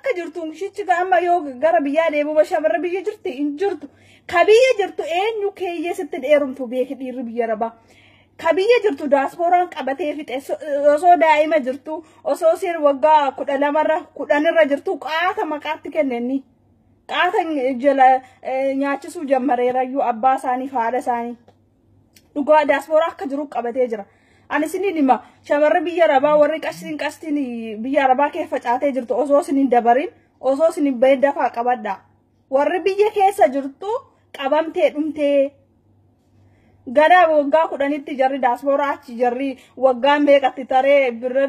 Akka jirtu shichi amma yoo gara biyyaa deemu shamarra biyya jirti hin jirtu. Ka biyya jirtu eenyu keeyyee sitti dheerumtu beeki dhiirri biyya Arabaa. Ka biyya jirtu daaspooraan qabatee fixe osoo daa'ima jirtu osoo siin waggaa 12 10 jirtu qaata maqaatti kennenni. Qaata jala nyaachisuu jammareerayyuu abbaa isaanii fi haadha isaanii. Dhugaa daaspooraa akka jiru qabatee jira. Ani isiniin hima shamarri biyya Arabaa warri qastiin qastiin biyya Arabaa kee facaatee jirtu osoo isin hin dabarin osoo isin hin bahin dafaa qabadha. Warri biyya keessa jirtu qabamtee dhumtee gara waggaa 10tti jarri daaspooraa achi jarri waggaa meeqatti taree birra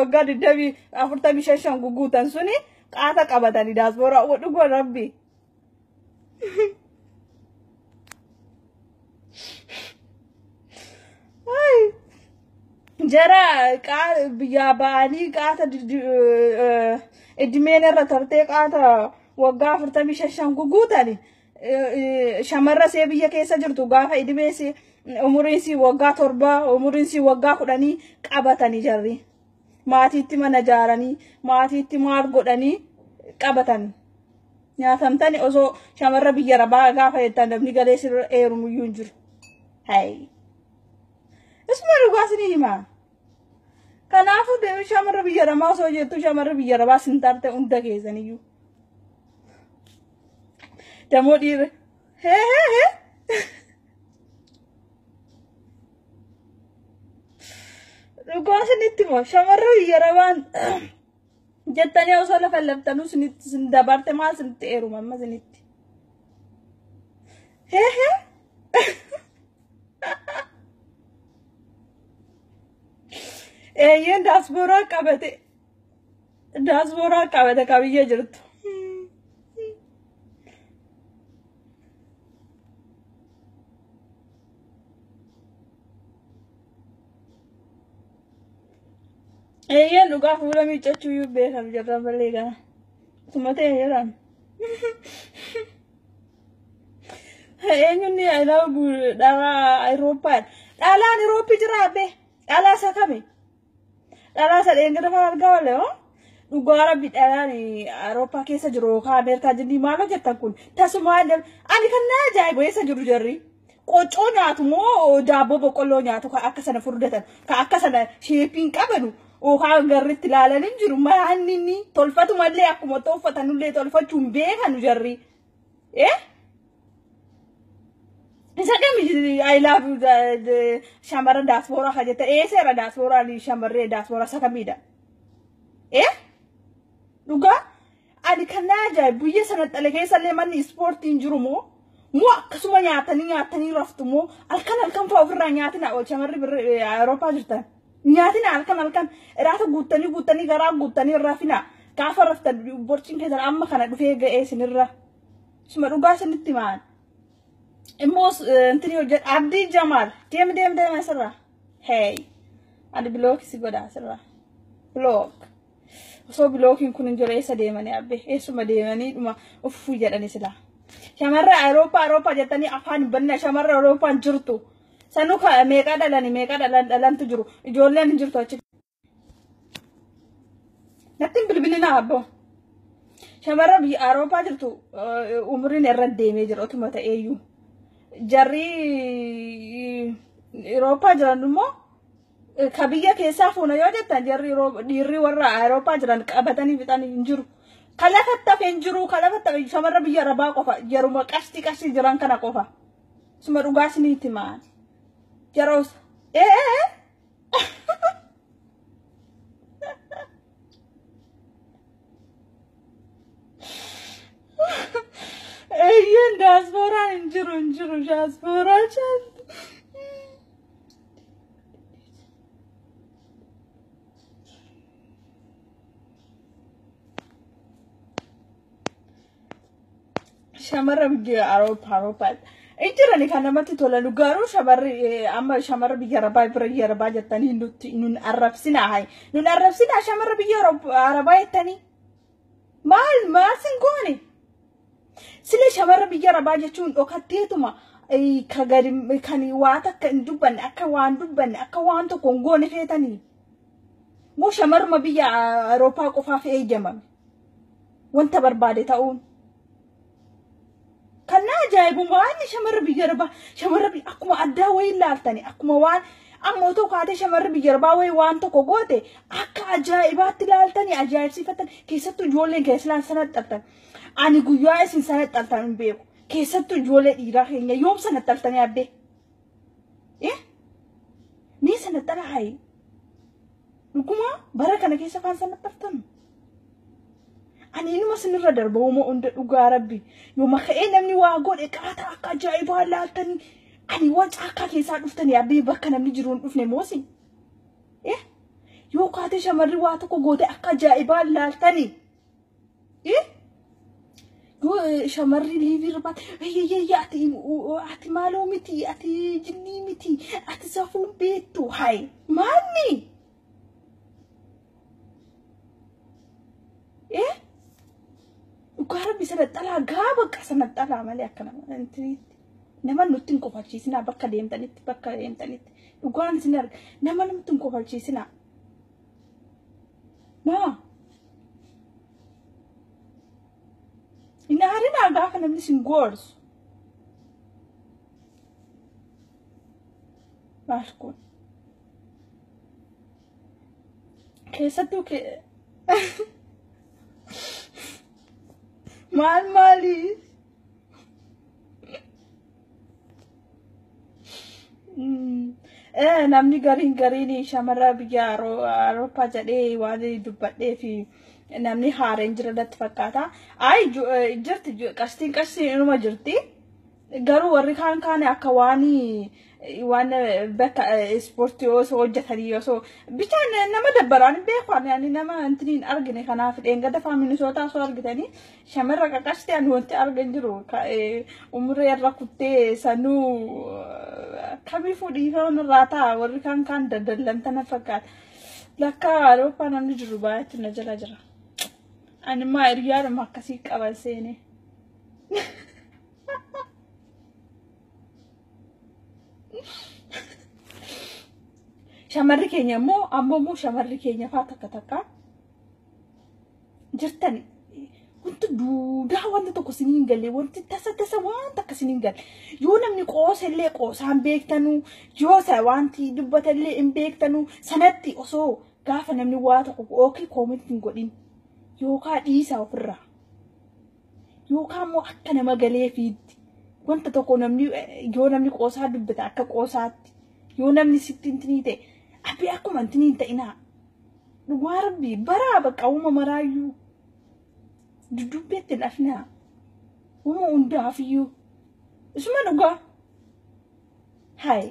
waggaa 20 45 guguutan suni qaata qabatanii daaspooraa dhugoo rabbi. Jara biyyaa ba'anii qaata idimeen irra tartee qaata waggaa 45 guguutani shamarra see biyya keessa jirtu gaafa idimee umuriin si waggaa 7 umuriin si waggaa 10 qabatanii jarri maatiitti mana ijaaranii maatiitti maal godhanii qabatan nyaatamtani osoo shamarra biyya Arabaa gaafa jettan namni galee sirra heerumuyyuu hin jiru. Hayi. Isuma dhugaa isinii himaa. Kanaafuu deemee shamarra biyya Arabaa osoo jettu shamarra biyya Arabaa sin tarte hunda keessaniyyuu. Damoo dhiirri. Hee hee hee. Dhugaa isinitti hima shamarra biyya Arabaan jettanii osoo lafa laftanuu isinitti sin dabarte maal isinitti heeruma amma isinitti. Hee hee. Eeyyeen daaspooraa qabate. Daaspooraa qabate ka biyya jirtu. Eeyyeen dhugaa fuula miiccachuu iyyuu beekam jirra malee kana. Suma ta'e jedhan. Eenyuun dhalaa Awurooppaa. Dhalaan Awurooppii jira abbee. Dhalaa isa kami? Dhalaa isa dheengada fa'aa argaa oolle hoo? Dhugaa rabbi dhalaan Awurooppaa keessa jiru yookaan Ameerikaa jirni maal hojjetan kun? Tasumaa ani kan na ajaa'ibu eessa jiru jarri? Qoccoo nyaatu moo daabboo boqqolloo nyaatu kan akka sana furdatan kan akka sana sheepiin qabanu yookaan garritti ilaalan hin jiru maanni inni tolfatu mallee akkuma tolfatanullee tolfachuu hin beekanu jarri. Eh? Isa kami I love you shamarran daaspooraa kan jette eeseera daaspooraa shamarree daaspooraa isa kamiidha? Eh? Dhugaa ani kan na ajaa'ibu biyya sana xale keessallee manni ispoortii hin jiru moo? Moo akkasuma nyaatanii nyaatanii raftu moo halkan halkan fa'aa ofirraa nyaatina shamarri Awurooppaa jirtan. Nyaatina halkan halkan iraata guuttanii guuttanii garaa guuttanii rafina gaafa raftan borciin keessan amma kana dhufee ga'ee isinirra. Isuma dhugaa isinitti maan. Immoo intini hojjedha Abdii Jamaal deemi deemi deemi asirra. Hey ani bilookii si godha asirra. Bilook. Osoo bilookiin kun hin jiru eessa deemanii abbe eessuma deemanii dhuma uffuu jedhani sila. Shamarra Awurooppaa Awurooppaa jettanii afaan hin banne shamarra Awurooppaan jirtu. Sanuu meeqa dhalani meeqa dhalan dhalantu jiru ijoolleen hin jirtu achi. Natti hin bilbilinaa abboo. Shamarra biyya Awurooppaa jirtu umriin irra deemee jira otuma ta'eeyyuu. Jarri Awurooppaa jiran immoo ka biyya keessaa fuuna yoo jettan jarri dhiirri warra Awurooppaa jiran qabatanii fixanii hin jiru. Ka lafatti hafe hin jiru ka lafatti hafe shamarra biyya Arabaa qofa jaruma qashti qashti jiran kana qofa. Suma dhugaa isinitti himaa. Jaroos. Ee. Eeyyeen daasporaan hin jiru hin jiru daasporaa caaltu. Shamarra biyya Awurooppaa Awurooppaa. Hin jirani kan namatti tolan garuu shamarri amma shamarra biyya Arabaa bira biyya Arabaa jettanii nutti nun arrabsinaa hayi nun arrabsinaa shamarra biyya Arabaa jettanii maal maal sin goone sila shamarra biyya Arabaa jechuun dhokatteetuma ka gadi kan waa takka hin dubbanne akka waan dubbanne akka waan tokko hin goone feetanii moo shamarruma biyya Awurooppaa qofaaf eeyyamame. Wanta barbaade ta'uun. Kan na ajaa'ibu waan shamarra biyya arbaa shamarra akkuma addaa wayii ilaaltani akkuma waan amma otoo kaatee shamarri biyya arbaa wayii waan tokko goote akka ajaa'ibaatti ilaaltanii ajaa'ibsiifatan keessattuu ijoolleen keessaan sana xaltan. Ani guyyaa isin sana xaltan hin beeku. Keessattuu ijoollee dhiiraa keenya yoom sana xaltanii abbee? Mee sana xala hayi? Dhuguma bara kana keessa afaan sana xaltan. Ani inuma sinirra darba uuma hunda dhugaa rabbi. Yooma ka'ee namni waa godhe qaata akka ajaa'ibaa laaltanii ani waan caakkaa keessaa dhuftanii abbee bakka namni jiru hin dhufne moosi. Yoo kaatee shamarri waa tokko goote akka ajaa'ibaa laaltanii. Yoo shamarri liivii irra baate ati maaloo miti ati jinnii miti ati safuun beektu hayi maalni? Dhugaa rabbi sana xalaa gaa bakka sana xalaa malee akka nama nama nutti hin kofalchiisinaa bakka deemtanitti dhugaan isin arga nama nutti hin kofalchiisinaa. Naa hin aarinaa gaafa namni isin gorsu. Maal kun keessattuu maal maali? Namni gariin shamarra biyya Awurooppaa jedhee waan dubbadhee fi namni haareen jira natti fakkaata. Ayi jirti qastiin inuma jirti. Garuu warri kaan kaane akka waan bakka ispoortii osoo hojjetanii osoo bishaan nama dabbaraan hin beeku ani nama intiniin argine kanaaf dheengada faaminisootaa osoo argitanii shamarra qaqashtii ani wanti argan jiru umurii irra kuttee sanuu kamiifuu dhiifama irraa ta'a warri kaan kaan daldalantana fakkaata. Lakka Awurooppaa namni jiru baay'eetu na jala jira. Ani maa hiriyaadhuma akkasii qaban seenee. Shamarri keenya immoo amma immoo shamarri keenya fa'aa takka takka jirtan wanti duudaa wanta tokko isin hin galle wanti tasa tasa waan takka isin hin galle yoo namni qoosa illee qoosaan beektanuu yoo wanti dubbata illee hin beektanuu sanatti osoo gaafa namni waa tokko yookiin koomentii hin godhin yookaan dhiisaa ofirraa yookaan immoo akka nama galeefiitti wanta tokko namni yoo namni qoosaa dubbata akka qoosaatti yoo namni sitti intinii ta'e abbi akkuma intinii hin ta'inaa dhugaa rabbi baraa bakka uuma maraayyuu dudubbeetti lafnaa uuma hundaafiyyuu isuma dhugaa hayi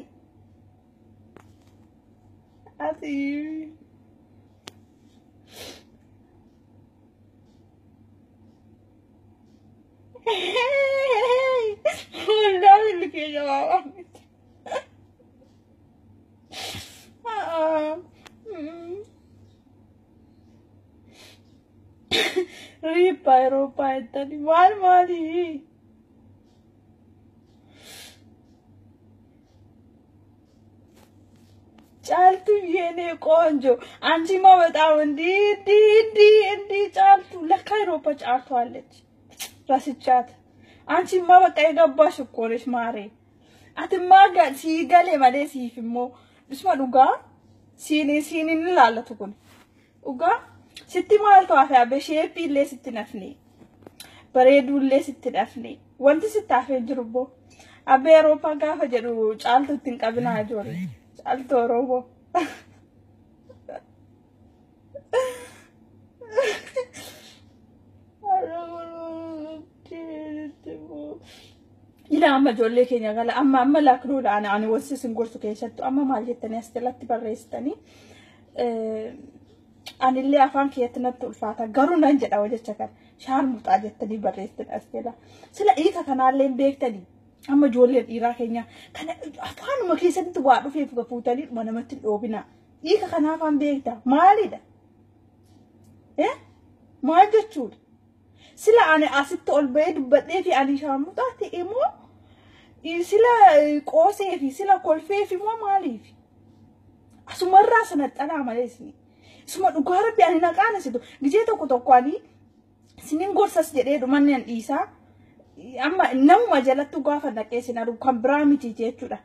ati Wallahi ilkee jawaabaa miti. Riippaa Awurooppaa jettanii maal maalii? Caaltu የኔ ቆንጆ አንቺማ በጣም እንዲህ እንዲህ እንዲህ እንዲህ ጫልቱ ለካ አውሮፓ ጫልቱ አለች። ረስቻት። አንቺማ በቃ የገባሽ እኮ ነሽ ማሬ። አትማ ሲገሌ malee siif immoo isuma dhugaa siiniin ilaallatu kun dhugaa sitti maaltu hafe abbee sheeppii illee sitti nafne bareeduu illee sitti nafne wanti sitti hafee jiru immoo abbee Awurooppaa gaafa jedhu caaltu ittiin qabinaa ijoollee caaltu Oromoo. Ila amma ijoollee keenya gala amma amma laknuudha ani wanti isin gorsu keessattuu amma maal jettanii as jalatti barreessitanii anillee afaan kiyyatti natti ulfaata garuu nan jedha jecha kana shaarmuxaa jettanii barreessitan as jala sila hiika kanaallee hin beektanii amma ijoolleen dhiiraa keenya kana afaanuma keessatti waa dhufeef fuutanii dhuma namatti hin dhoobina hiika kanaa afaan beekta maalidha maal jechuudha sila ani asitti ol ba'ee dubbadhee fi ani shaarmuxaa ta'e moo sila qoosee fi sila kolfee fi moo maaliif asumarraa sana xalaa malee isin isuma dhugaa rabbi ani naqaan asitu gijee tokko tokko ani Isinin gorsas jedhee dhumanni an dhiisaa. Amma namuma jalatti gaafa dhaqee sin argu kan biraa miti jechuudha.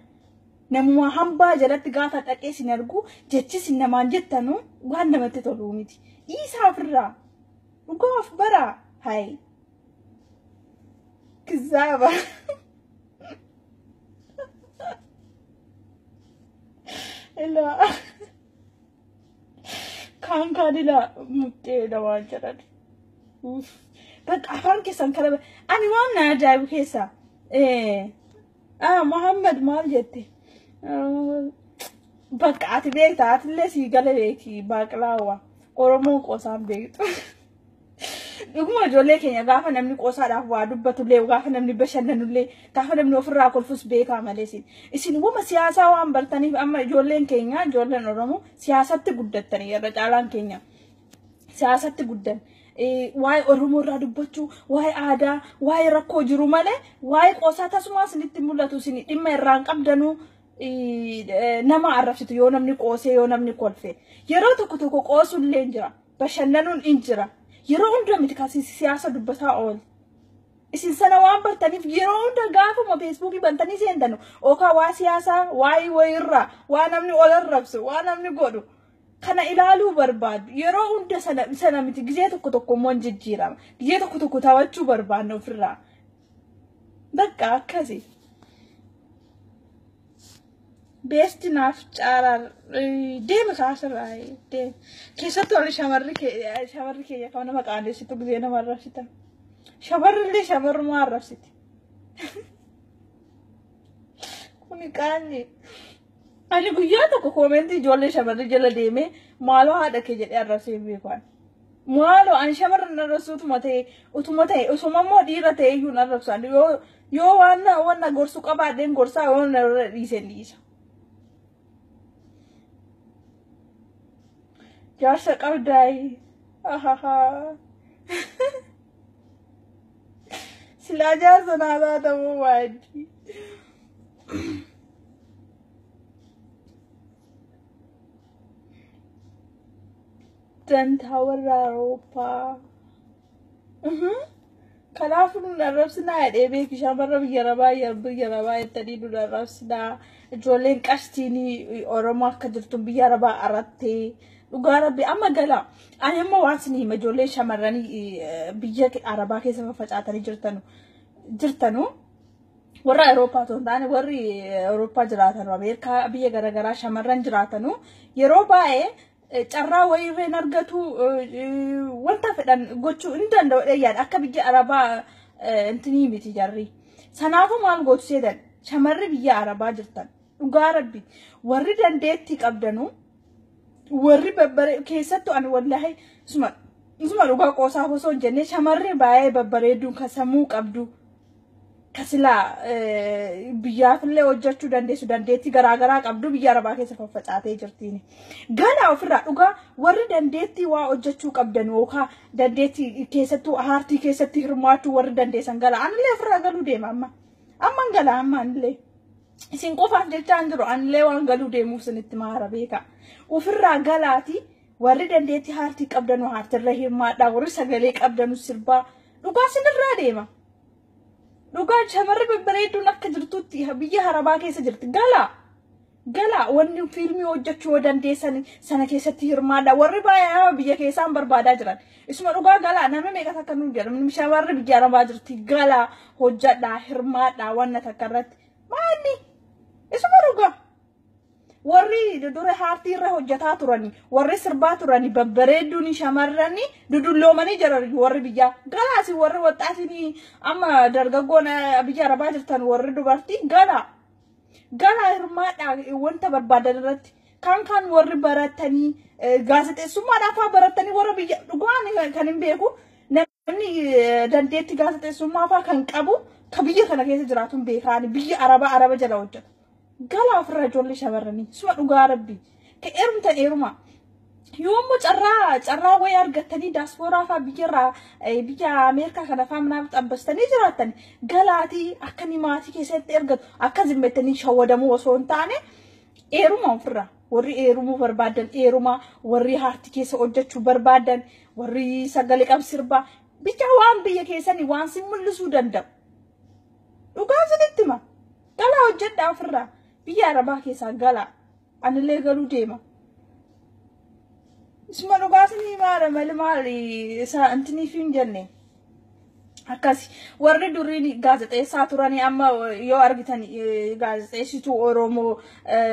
Namuma hambaa jalatti gaafa dhaqee sin argu jechi sin namaan jettanu waan namatti toluu miti. Dhiisaa ofirraa. Dhugaa of baraa. Hayi. Kizaaba. Ilaa. Kaan kaan ilaa muxxeedha waan jedhan. Bakka afaan keessan kana ani waan na ajaa'ibu keessa. Muhammad maal jette? Bakka ati beekta atillee sii gala beeki baaqilaawa. Oromoon qoosaan beektu. Dhuguma ijoollee keenya gaafa namni qoosaadhaaf waa dubbatullee gaafa namni bashannanullee gaafa namni ofirraa kolfus beekaa malee isin. Isin wama siyaasaa waan bartaniif amma ijoolleen keenya ijoolleen Oromoo siyaasatti guddattanii irra caalaan keenya siyaasatti guddan. Waa'ee Oromoo irraa dubbachuu, waa'ee aadaa, waa'ee rakkoo jiru malee waa'ee qoosaa tasumaa isinitti mul'atu isin dhimma irraan qabdanuu nama arrabsitu yoo namni qoosee yoo namni kolfe. Yeroo tokko tokko qoosullee hin jira. Bashannanuun hin jira. Yeroo hunda miti kan siyaasa dubbataa oolu. Isin sana waan bartaniif yeroo hunda gaafuma feesbuukii bantanii seentanu yookaan waa siyaasaa, waa'ee wayirraa, waa namni ol arrabsu, waa namni godhu kana ilaaluu barbaadu. Yeroo hunda sana miti gizee tokko tokko immoo hin jijjiirama. Gizee tokko tokko taphachuu barbaadna ofirraa. Bakka akkasi. Beesti naaf caalaa deema kaasirraa deema. Keessattuu warri shamarri keenya kan nama qaanessitu gizee nama arrabsitan. Shamarri illee shamarrumaa arrabsiti. Kuni qaanyi. Ani guyyaa tokko koomentii ijoollee shamarri jala deemee maaloo haadha kee jedhee arrabsee beeku ani. Maaloo ani shamarran arrabsu utuma ta'e osuma immoo dhiira ta'e iyyuu hin arrabsu. Yoo waan gorsuu qabaadheen gorsaa yoo narra dhiisen dhiisa. Jaarsa qabdaayi. Silaa jaarsa naa taatamuu waaddi. Dantaa warra Awurooppaa. Kanaafuu nun arrabsinaa jedhee beeki shamarra biyya Arabaa jettanii nun arrabsinaa. Ijoolleen qashtiin Oromoo akka jirtu biyya Arabaa arattee dhugaa rabbi amma gala. Ani amma waan isin hima ijoolleen shamarranii biyya Arabaa keessa faffacaatanii jirtanu warra Awurooppaa otoo hin taane warri Awurooppaa jiraatanu Ameerikaa biyya garaagaraa shamarran jiraatanu yeroo baay'ee carraa wayiirreen argatu wanta fedhan gochuu hin danda'u dheeyyaadha akka biyya Arabaa intinii miti jarri. Sanaafuu maal gootu seetan shamarri biyya Arabaa jirtan dhugaa rabbi warri dandeettii qabdanu warri babbaree keessattuu ani wallaahi isuma dhugaa qoosaaf osoo hin jenne shamarri baay'ee babbareedduun kan sammuu qabdu kasilaa biyyaafillee hojjechuu dandeessu dandeettii garaagaraa qabdu biyya Arabaa keessa faffacaatee jirtiin. Galaa ofirraa dhugaa warri dandeettii waa hojjechuu qabdan yookaan dandeettii keessattuu aartii keessatti hirmaachuu warri dandeessan galaa anillee ofirraa galuu deema amma. Amman galaa amma anillee. Isin qofaaf jechaa hin jiru anillee waan galuu deemuuf isinitti maara beeka. Ofirraa galaati warri dandeettii aartii qabdanu aartirra hirmaadhaa warri sagalee qabdanu sirbaa dhugaa isinirraa deema. Dhugaa shamarri babbareedduun akka jirtutti biyya Arabaa keessa jirti. Galaa! Galaa! Wanni fiilmii hojjechuu yoo dandeessan sana keessatti hirmaadha. Warri baay'ee biyya keessaan barbaadaa jiran. Isuma dhugaa galaa namni meeqa takka nuun jedhamu shamarri biyya Arabaa jirti. Galaa! Hojjedhaa! Hirmaadhaa! Wanna takka irratti. Maalli? Isuma dhugaa. Warri dura aartii irra hojjetaa turani, warri sirbaa turani, babbareedduun shamarrani dudulloomanii jiran warri biyyaa. Galaasi warri waxaatiin amma dargaggoon biyya Arabaa jirtan warri dubartii galaa. Galaa hirmaadhaa wanta barbaadan irratti. Kan kan warri baratanii gaazexeessummaadhaaf fa'aa baratanii warra biyya dhugaan kan hin beeku namni dandeettii gaazexeessummaa fa'aa kan qabu ka biyya kana keessa jiraatu hin beekaani biyya Arabaa Araba jala hojjeta. Galaa ofirraa ijoollee shamarranii suma dhugaa rabbi ka eerumtan eeruma yoommoo carraa wayii argattanii daaspooraa fa'aa biyyarraa biyya Ameerikaa kana fa'aa manaaf xabbastanii jiraattan galaatii akka maatii keessatti ergatu akka zimmettanii shawwadamuu osoo hin taane eeruma ofirraa warri eerumuu barbaadan eeruma warri aartii keessa hojjechuu barbaadan warri sagalee qabu sirbaa Bicha waan biyya keessanii waan sin mul'isuu danda'u. Dhugaa isinitti hima. Galaa hojjedhaa ofirraa. Biyya Arabaa keessaa galaa. Anillee galuu deema. Isuma dhugaa isinii himaadha malee maali isa intiniif hin jenne. Akkasi warri durii gaazexeessaa turanii amma yoo argitan gaazexeessituu Oromoo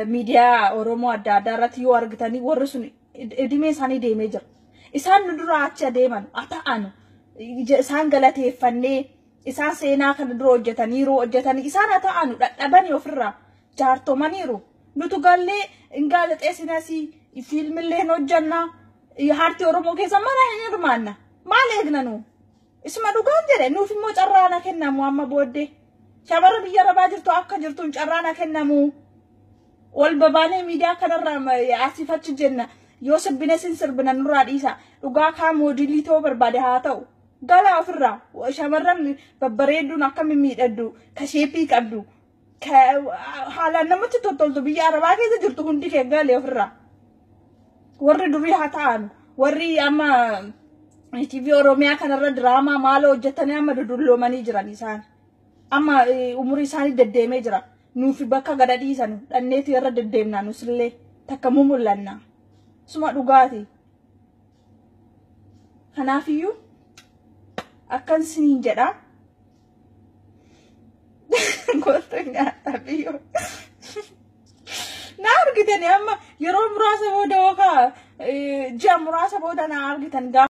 miidiyaa Oromoo adda addaa irratti yoo argitanii warri sun idimee isaanii deemee jira. Isaan nu dura achi adeeman haa ta'anu isaan galateeffannee isaan seenaa kana dura hojjetaniiru hojjetanii isaan haa ta'anu dhadhabanii ofirraa jaartomaniiru. Nutu gallee hin gaazexeessinas fiilmillee hin hojjanna haartii Oromoo keessa mana hin hirmaanna maal eegna nu? Isuma dhugaan jedhe nuuf immoo carraana kennamu amma booddee. Shamarra biyya Arabaa jirtu akka jirtuun carraana kennamu. Wal babaanee miidiyaa kanarraa asiif achi jenna. Yoo sirbine sin sirbina nurraa dhiisa. Dhugaa kaa moodilii ta'uu barbaade haa ta'u. Galaa ofirraa shamarran babbareedduun akka mimmiidhaddu ka sheepii qabdu ka haalaan namatti tottoltu biyya Arabaa keessa jirtu hundi kee galee ofirraa. Warri durii haa ta'an warri amma TV Oromiyaa kanarra diraamaa maaloo hojjetanii amma dudulloomanii jiran isaan. Amma umurii isaanii deddeemee jira. Nuuf bakka gada dhiisan dhanneetu irra deddeemna nusillee takka mumul'anna. Suma dhugaati. Kanaafiyyuu akkan isiniin jedha. Goota nyaataa biyyoo. Na argitani amma yeroo muraasa booda yookaan ji'a muraasa booda na argitan gaafa.